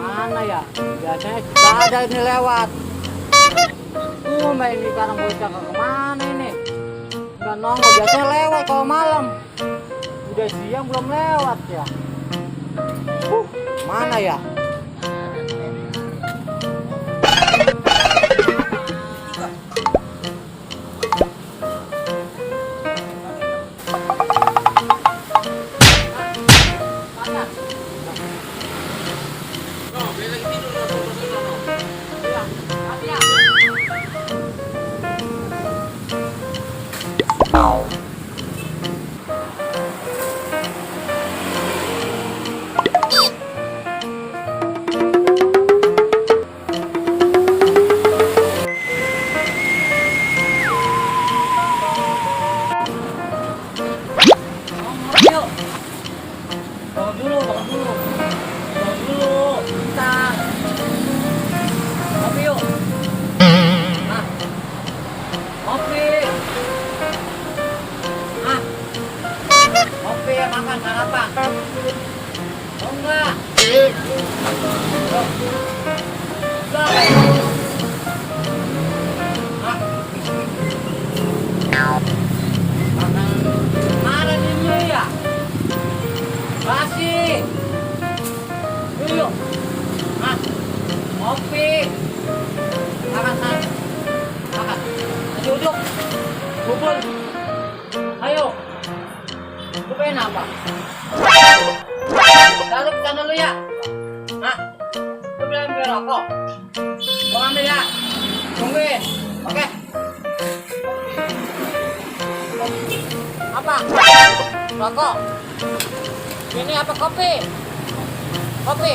Mana ya? Biasanya sudah ada ini lewat. Main ini sekarang bocah ke kemana ini? Nggak nongol, biasanya lewat kalau malam. Udah siang belum lewat ya. Mana ya? Makan sarapan. Oh enggak. Makan kemarin ini ya. Kasih. Yuk. Kopi. Makan sana. Makan. Duduk. Bubur. Ayo. Lu pengen apa? Taruh ke sana dulu ya. Lu bilang beli rokok. Gua ambil ya. Tungguin. Oke. Apa? Rokok. Ini apa kopi? Kopi.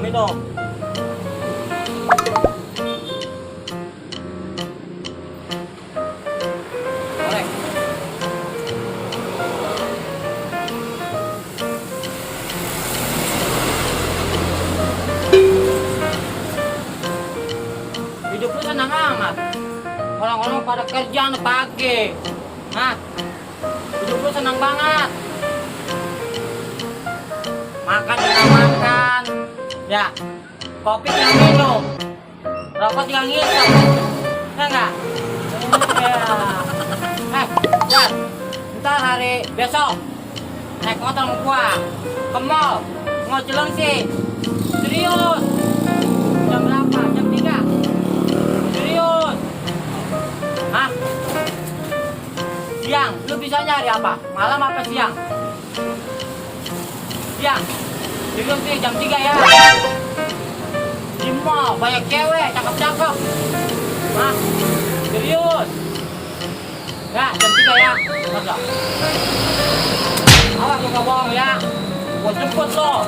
Minum. Korek. Hidup lu senang amat. Orang-orang pada kerja pagi. Hidup lu senang banget. Makan tinggal makan. Ya, kopi tinggal minum, rokok tinggal ngisap, ya enggak? Ya. Ntar hari besok naik motor sama gua ke mall, mau Cilengsi. Serius? Jam berapa? Jam 3? Serius? Siang, lu bisa nyari apa? Malam apa siang? Siang. Cilengsi jam 3 ya. Di mall banyak cewek cakep-cakep. Serius? Ya, jam 3 ya. Masa? Awas lu gak bohong ya. Gua jemput lo.